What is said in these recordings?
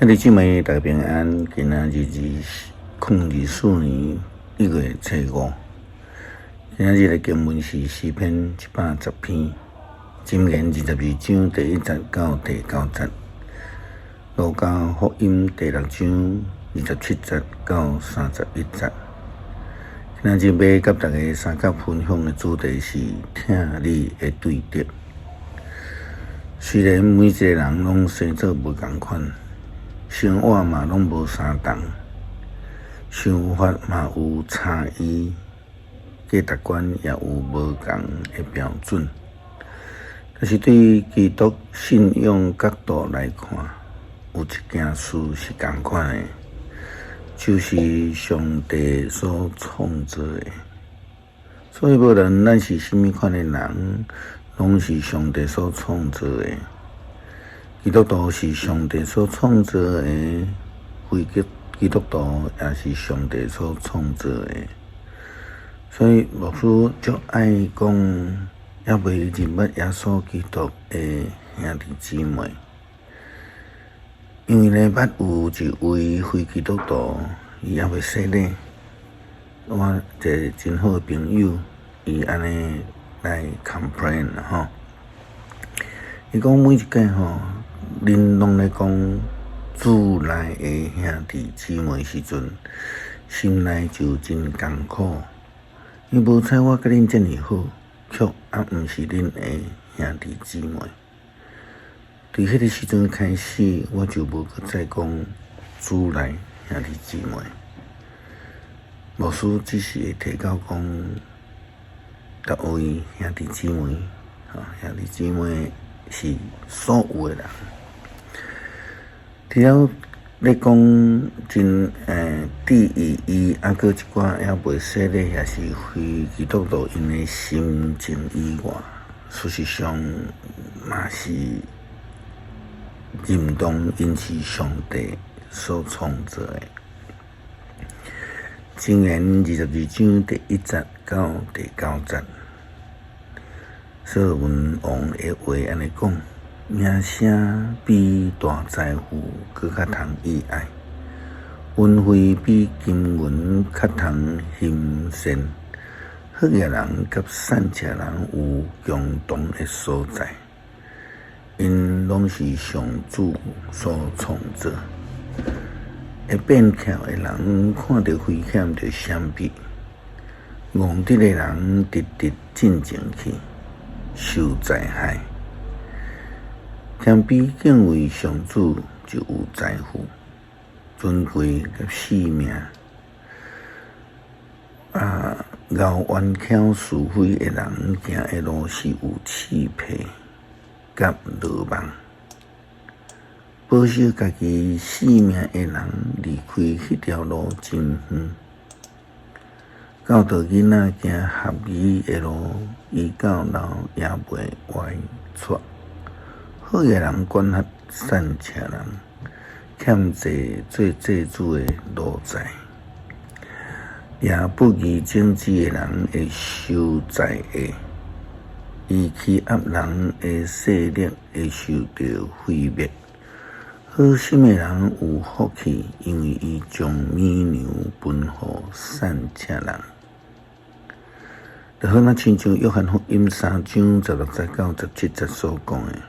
兄弟姊妹，大家平安。今仔日是2024年1月初五。今仔日的經文是詩篇110篇，箴言22章第1節到第9節，路加福音第六章27節到31節。今仔日欲佮大家相佮分享的主題是疼你的對敵。雖然每一個人攏生做無仝款，生活嘛攏無相仝，想法嘛有差異，價值觀也有無仝的標準。但是對基督信仰角度來看，有一件事是仝款的，就是上帝所創造的。所以無論咱是啥物款的人，攏是上帝所創造的。基督徒是上帝所創造的，非基督徒也是上帝所創造的。所以牧師足愛講，猶未認捌耶穌基督的兄弟姊妹，因為呢，捌有一位非基督徒，伊猶未洗禮，我一个真好的朋友，伊按呢來 complain 吼，伊講每一擺吼，恁攏咧講主內的兄弟姊妹時陣，心內就真艱苦。伊無彩我佮恁遮爾好，卻猶毋是恁的兄弟姊妹。佇彼个時陣開始，我就無閣再講主內兄弟姊妹。牧師只是會提到講，逐位兄弟姊妹，吼，兄弟姊妹是所有的人。除了咧講真注意伊，猶閣一寡猶未洗禮，抑是非基督徒𪜶的心情以外，事實上嘛是認同𪜶是上帝所創造的。箴言22章第1節到第9節，所羅門王的話按呢講：名聲比大財富閣較通意愛，恩惠比金銀較通欣羨。好額人佮散赤人有共同的所在，𪜶攏是上主所創造。會變巧的人看著危險就閃避，戇直的人直直進前去受災害。謙卑敬畏上主就有財富、尊貴佮性命。啊，𠢕冤巧是非的人行的路是有刺皮佮羅網。保守家己性命的人離開彼條路真遠。教導囡仔行合宜的路，伊到老也袂歪趖。好額人管轄散赤人，欠債做債主的奴才。掠不義種子的人會受災厄，伊欺壓人的勢力會受著毀滅。好心的人有福氣，因為伊將米糧分予散赤人。就好若親像約翰福音3章16節到17節所講的，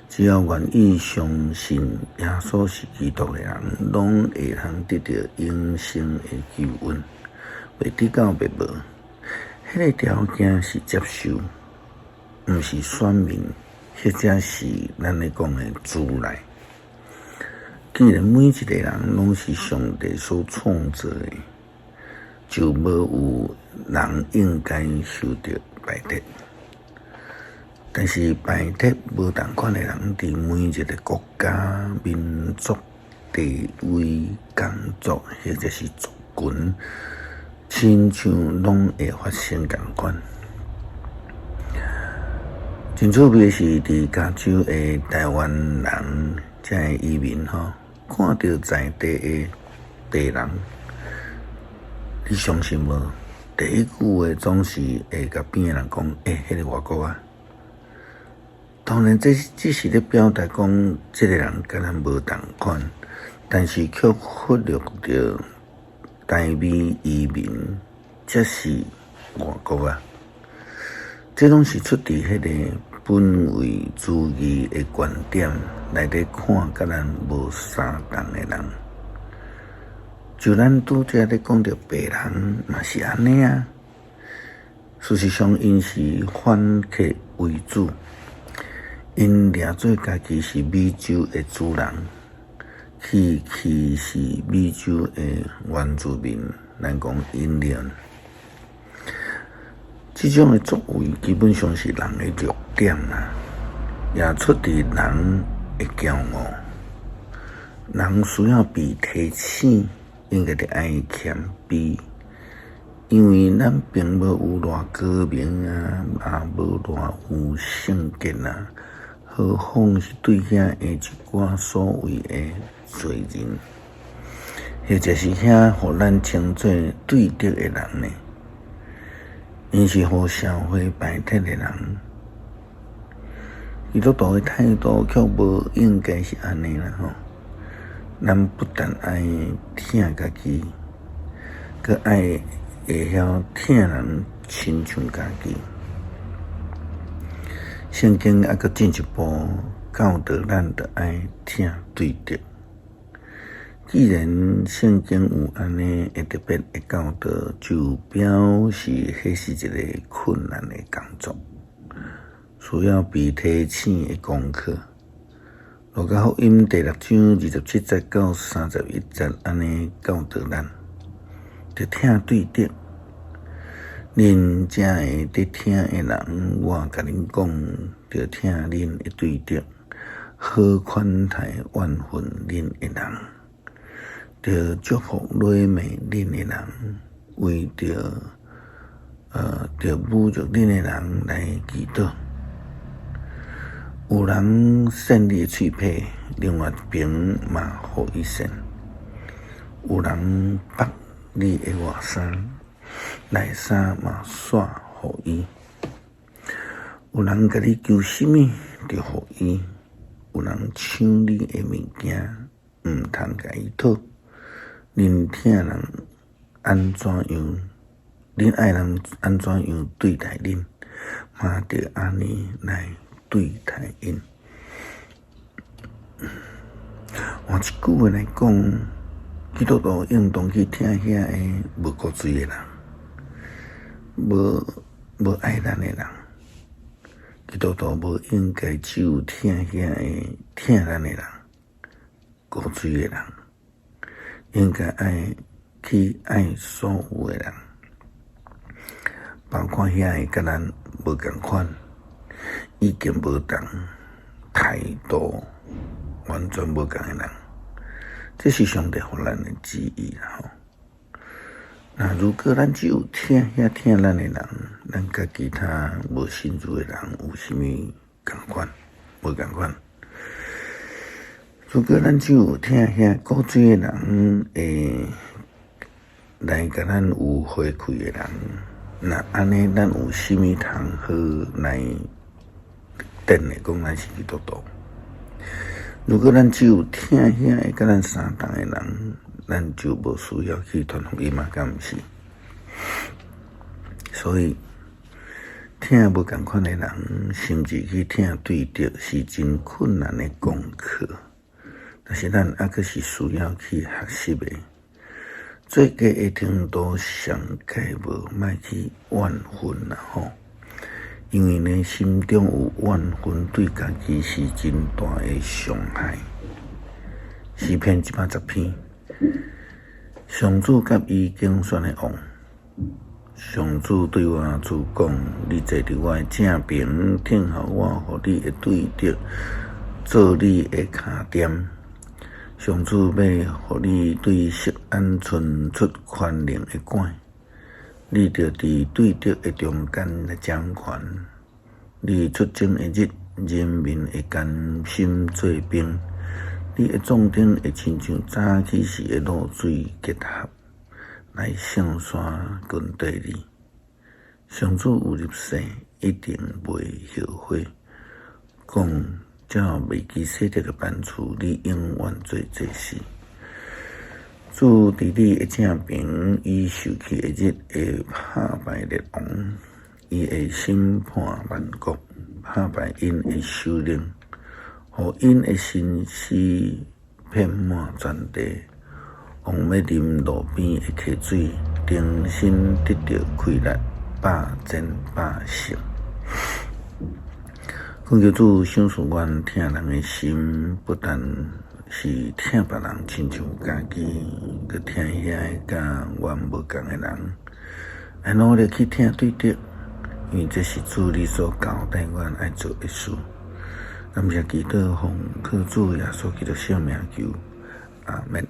只要願意相信耶穌是基督的人，攏會通得著永生的救恩，袂得到滅亡。彼個條件是接受，毋是選民，或者是咱咧講的主內。既然每一個人攏是上帝所創造的，就無有人應該受著排斥。但是排斥無仝款的人，佇每一個國家、民族、地位、工作或者是族群，親像攏會發生仝款。真趣味的是，佇加州的台灣人，遮的移民吼，看著在地的白人，你相信無？第一句話總是會共邊的人講：欸，彼個外國仔。當然，這只是咧表達講，這個人佮咱無仝款。但是卻忽略著台美移民，才是外國仔。這攏是出佇彼个本位主義的觀點來咧看佮咱無相仝的人。就咱拄才咧講著白人嘛是按呢啊。事實上，𪜶是反客為主，𪜶掠做家己是美洲的主人，去歧視美洲的原住民，咱講印第安。這種的作為基本上是人的弱點啦，也出佇人的驕傲。人需要被提醒，應該著愛謙卑，因為咱並無有偌高明啊，也無偌有聖潔啊，何況是對遐的一寡所謂的罪人，或者是遐予咱稱做對敵的人呢？𪜶是予社會排斥的人，基督徒的態度卻無應該是按呢啦吼。咱不但愛疼家己，閣愛會曉疼人親像家己。聖經猶閣進一步教導咱，著愛疼對敵。既然聖經有按呢的特別的教導，就表示彼是一个困難的工作，需要被提醒的功課。路加福音第六章27節到31節按呢教導咱，著疼對敵。恁遮个佇聽的人，我共恁講，著疼恁的對敵，好款待怨恨恁的人，著祝福詈罵恁的人，為著侮辱恁的人來祈禱。有人扇你的喙䫌，另外一爿嘛予伊扇；有人縛你的外衫，內衫嘛煞予伊；有人共你求啥物，就予伊；有人搶你的物件，毋通共伊討。恁疼人按怎樣，恁愛人按怎樣對待恁，嘛著按呢來對待𪜶。換一句話來講，基督徒應當去疼遐个無顧罪的人，無愛咱的人。基督徒無應該只有疼遐个疼咱的人，顧罪的人，應該愛去愛所有的人，包括遐个佮咱無仝款、意見無仝、態度完全無仝的人。這是上帝予咱的旨意啦吼。那如果咱只有疼遐疼咱的人，咱佮其他無信主的人有啥物仝款？無仝款。如果咱只有疼遐顧罪的人，會來共咱有回饋的人，那按呢，咱有啥物通好來展的講咱是基督徒？如果咱只有疼遐會佮咱相仝的人，咱就無需要去傳福音嘛，敢毋是？所以，疼無仝款的人，甚至去疼對敵，是真困難的功課。但是咱猶閣是需要去學習的。做假的程度上蓋無莫去怨恨啦吼，因為呢，心中有怨恨，對家己是真大的傷害。詩篇110篇，上主佮伊揀選的王，上主對我主講：你坐佇我的正爿，等候我予你的對敵做你的跤墊。上主欲予你對錫安伸出權能的竿，你著佇對敵的中間來掌權。你出征的日，人民會甘心做兵。你的壯丁會親像早起時的露水結合，來聖山跟綴你。上主有立誓，一定袂後悔。講照麥基洗德的版式，你永遠做祭司。主佇你的正爿，伊受氣的日會拍敗列王，伊會審判萬國，拍敗𪜶的首領，予𪜶的身屍遍滿全地。王欲啉路邊的溪水，重新得著氣力，百戰百勝。懇求主賞賜阮疼人的心，不但是疼別人，親像家己，閣疼遐个佮阮無仝的人，愛努力去疼對著，因為這是主你所交代阮愛做的事。感謝祈禱，奉靠主耶穌基督聖名求，阿們。